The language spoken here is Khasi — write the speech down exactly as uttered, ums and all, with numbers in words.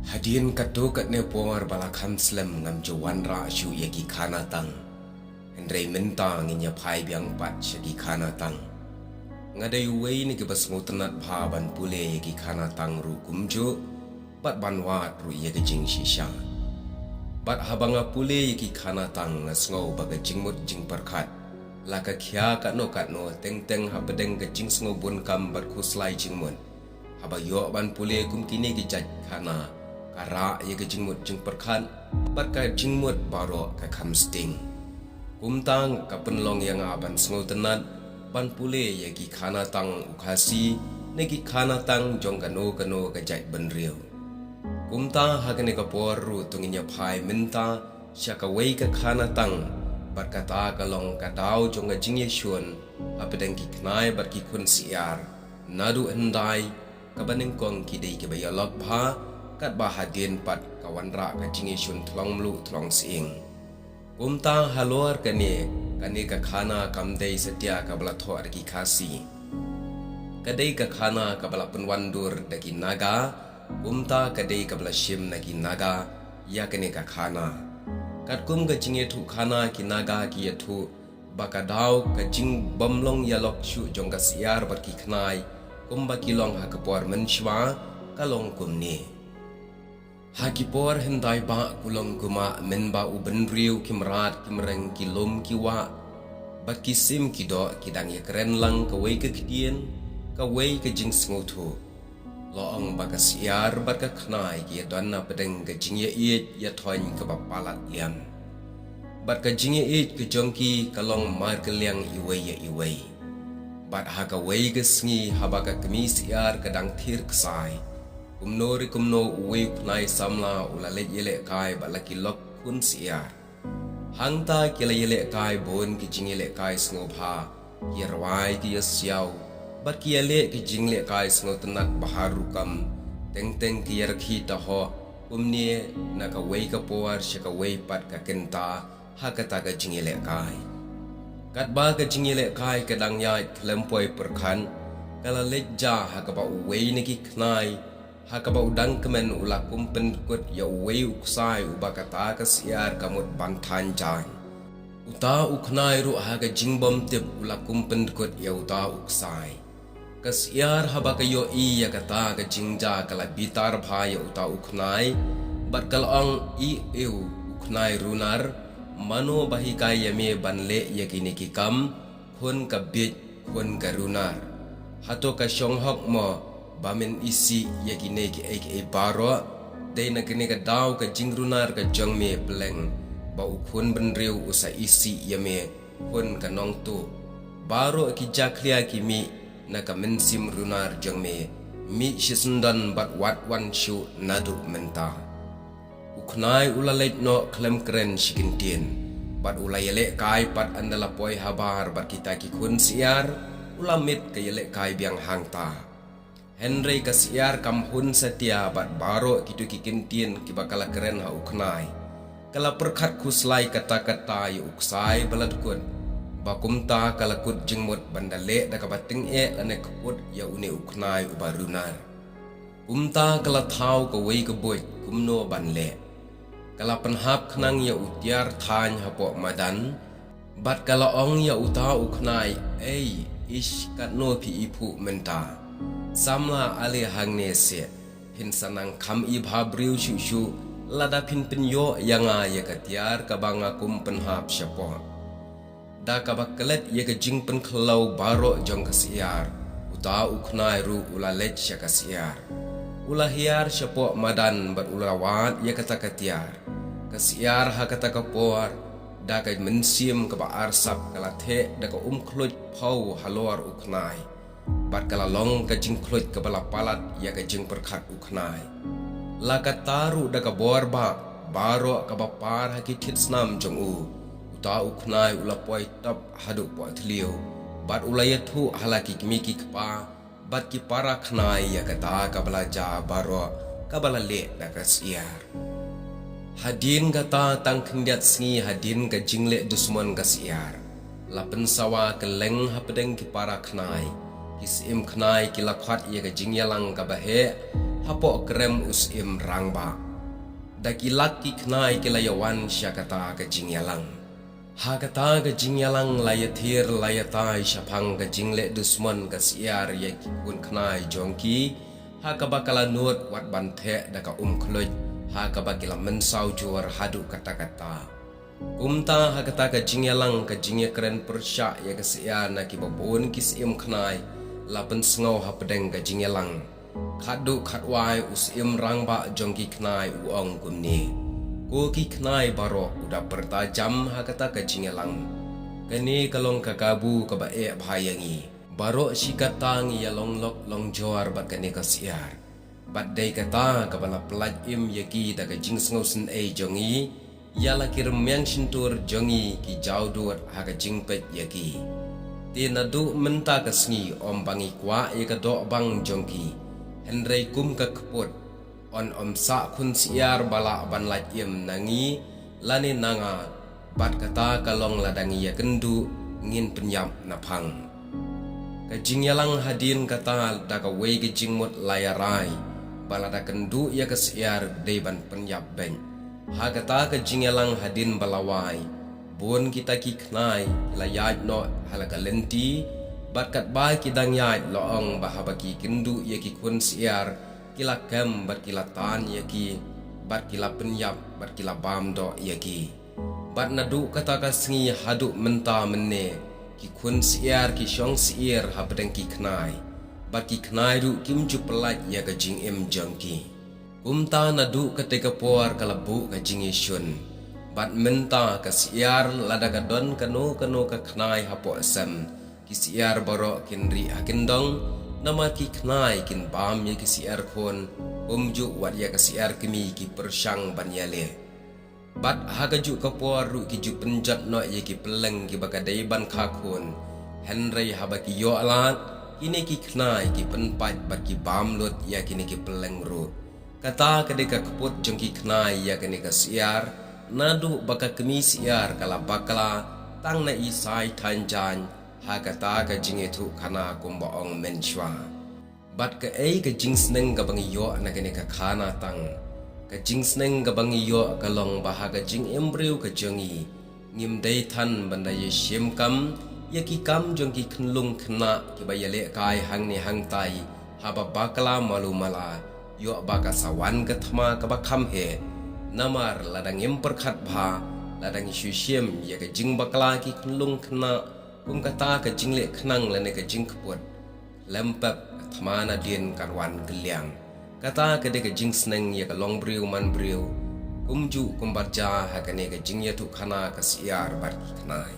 Hadien katto katne por ba la kham slem ngam ju wanrah shuh ïa ki khana tang. Hynrei mynta ngin ïa phai biang pat sha ki khana tang. Nga dei uwei na kiba sngewtynnat bha ban pule ïa ki khana tang ruh kumjuh, bad ban wad ruh ïa ka jingshisha. Bad haba nga pule ïa ki khana tang nga sngew ba ka jingmut jingpyrkhat la ka khia katno katno teng teng hapdeng ka jingsngewbun kam bad khuslai jingmut. Haba ïoh ban pule kum kine ki jait khana, ka rah ïa ka jingmut jingpyrkhat bad ka jingmut baroh ka kham sting. Kumta ka pynlong ïa nga ban sngewtynnat ban pule ïa ki khana tang u Khasi ne ki khana tang jong kano kano ka jait bynriew. Kumta ha kane ka por ruh to ngin ïa phai mynta sha kawei ka khana tang, bad kata ka long ka daw jong ka jingïashun hapdeng ki khnai bad ki khun syiar. Naduh hyndai kaba nyngkong ki dei kiba ïalok bha, katba hadien pat ka wanrah ka jingïashun thlong mluh thlong sying. Kumta halor kane, kane ka khana kam dei satia kaba la thoh da ki Khasi. Ka dei ka khana kaba la pynwandur da ki Naga, kumta ka dei kaba la shim na ki Naga ïa kane ka khana. Katkum ka jingïathuh khana ki Naga ki ïathuh ba ka daw ka jingbymlong ïalok shuh jong ka syiar bad ki khnai kumba ki long ha ka por mynshuwa ka long kumne. Ha ki por hyndai ba ku long kumba mynba u bynriew ki mrad ki mreng ki lum ki wah bad ki sim ki doh ki dang ïakren lang kawei ka ktien, kawei ka jingsngewthuh. La ong ba ka syiar bad ka khnai ki ïadon hapdeng ka jingïaieit ïathoiñ kaba palat liam. Bad ka jingïaieit ka jong ki ka long markylliang iwei ïa iwei. Bad ha kawei ka sngi haba ka kmie syiar ka dang thir ksai, kumno re kumno uwei u khnai samla u la leit ïalehkai bad la ki lok khun syiar. Hangta ki la ïalehkai bun ki jingïalehkai sngewbha, ki ïarwai ki ïasiaw, bad ki ïaleh ki jinglehkai sngewtynnat bha rukom, teng teng ki ïarkhie tahoh kumne na kawei ka por sha kawei pat ka kynta ha kata ka jingïalehkai. Katba ka jingïalehkai ka dang ïaid khlem poi pyrkhat, ka la leit ja ha kaba uwei na ki khnai, ha kaba u dang kmen u la kum pyndkut ïa uwei u ksai uba kata ka syiar ka mut ban thaiñ jaiñ. Uta u khnai ruh ha ka jingbymtip u la kum pyndkut ïa uta u ksai. Ka syiar haba ka ïohi ïa kata ka jingjia ka la bitar bha ïa uta u khnai, bad ka la ong, "Ïeh, u khnai runar, mano ba hikai ïa me ban leh ïa kine ki kam, khun ka bieit, khun ka runar? Hato ka shong hok mo ba men isih ïa kine kiei kiei baroh? Dei na kane ka daw ka jingrunar ka jong me pleng ba u khun bynriew u sa isih ïa me, khun ka nongtuh. Baroh ki jakhlia ki mih na ka mynsiem runar jong me, mih shisyndon bad wad wan shuh naduh mynta." U khnai u la leit noh khlem kren shi kyntien, bad u la ïalehkai pat ynda la poi habar bad kita ki khun syiar, u la miet ka ïalehkai biang hangta. Hynrei ka syiar kam hun satia bad baroh kito ki kyntien kiba ka la kren ha u khnai. Ka la pyrkhat khuslai katta katta ïa u ksai ba la dkut, ba kumta ka la kut jingmut ban da leh da kaba tyngeh lane kput ïa une u khnai uba runar. Kumta ka la thaw kawei ka buit kumno ban leh. Ka la pynhap khnang ïa u tiar thaiñ hapoh madan, bad ka la ong ïa uta u khnai, "Ei, ish, katno phi iphuh mynta? Samla ale hangne seh, phin sa nang kham ibha briew shuh shuh lada phin pynïoh ïa nga ïa ka tiar kaba nga kum pynhap shapoh." Da kaba klet ïa ka jingpynkhlaw baroh jong ka syiar, uta u khnai ruh u la leit sha ka syiar. U la hiar shapoh madan bad u la wad ïa kata ka tiar. Ka syiar ha kata ka por, da ka mynsiem kaba arsap ka la theh da ka umkhluit phew halor u khnai. Bad ka la long ka jingkhluit kaba la palat ïa ka jingpyrkhat u khnai. La katta ruh da ka bor bah baroh kaba par ha ki thied snam jong u, uta u khnai u la poi top haduh pohtylliu, bad u la ïathuh ha la ki kmie ki kpa bad ki para khnai ïa kata kaba la jia baroh kaba la leh da ka syiar. Hadien kata tang khyndiat sngi hadien ka jingleh dusmon ka syiar, la pynsawa kylleng hapdeng ki para khnai, Ki syiem khnai ki la khot ïa ka jingïalang kaba heh hapoh krem u syiem rangbah. Da ki lak ki khnai ki la ïawan sha kata ka jingïalang. Ha kata ka jingïalang la ïathir la ïatai shaphang ka jingleh dusmon ka syiar ïa ki khun khnai jong ki, ha kaba ka la nud wat ban theh da ka um khluit, ha kaba ki la mynsaw jur haduh katta katta. Kumta ha kata ka jingïalang ka jingïakren pyrshah ïa ka syiar na kiba bun ki syiem khnai la pynsngew hapdeng ka jingïalang. Khatduh khatwai u syiem rangbah jong ki khnai u ong kumne: Ko ki khnai baroh, u da pyrta jam ha kata ka jingïalang. Kane ka long ka kabu kaba eh bha ïa ngi. Baroh shi katta ngi ïa long lok long jor bad kane ka syiar. Bad dei kata kaba la pyllait im ïa ki da ka jingsngewsynei jong ngi, ïa la ki rmiang shyntur jong ngi ki jaw dud ha ka jingpeit ïa ki. Te naduh mynta ka sngi ym ba ngi kwah ïa ka doh bang jong ki, hynrei kum ka kput, yn ym sah khun syiar ba lah ban lait im na ngi lane na nga, bad kata ka long lada ngi ïakynduh ngin pynïap naphang. Ka jingïalang hadien kata da kawei ka jingmut la ïarai ba lada kynduh ïa ka syiar dei ban pynïap beit. Ha kata ka jingïalang hadien ba la wai, bun kita ki khnai ki la ïaid noh ha la ka lynti, bad katba ki dang ïaid la ong ba haba ki kynduh ïa ki khun syiar ki la kem bad ki la tan ïa ki, bad ki la pynïap bad ki la bam doh ïa ki. Bad naduh kata ka sngi haduh mynta mynne, ki khun syiar ki shong syiar hapdeng ki khnai, bad ki khnai ruh kim ju pyllait ïa ka jingim jong ki. Kumta naduh katei ka por ka la buh ka jingïashun. Bad mynta ka syiar lada ka don kano kano ka khnai hapoh sem, ki syiar baroh kin rieh ha kyndong, namar ki khnai kin bam ïa ki syiar khun, kumjuh wat ïa ka syiar kmie ki pyrshang ban ïaleh. Bad ha kajuh ka por ruh ki ju pynjot noh ïa ki pylleng kiba ka dei ban kha khun. Hynrei haba ki ïoh lad, kine ki khnai ki pynpait bad ki bam lut ïa kine ki pylleng ruh. Kata ka dei ka kput jong ki khnai ïa kane ka syiar, naduh ba ka kmie syiar ka la bakla tang na i Sai Thanjan, ha kata ka jingïathuhkhana kumba ong mynshuwa. Bad kaei ka jingsneng kaba ngi ïoh na kane ka khana tang? Ka jingsneng kaba ngi ïoh ka long ba ha ka jingim briew ka jong ngi, ngim dei than ban da ïashim kam ïa ki kam jong ki khyllung khynnah kiba ïalehkai hangne hangtai, haba bakla malu mala, ïoh ba ka sa wan ka thma kaba kham heh. Namar lada ngim pyrkhat bha, lada ngi shu shim ïa ka jingbakla ki khyllung khynnah kum kata ka jingleh khnang lane ka jingkput, lem pep ka thma nadien kan wan kylliang. Kata ka dei ka jingsneng ïa ka long briew man briew, kumjuh kumba jia ha kane ka jingïathuhkhana ka syiar bad ki khnai.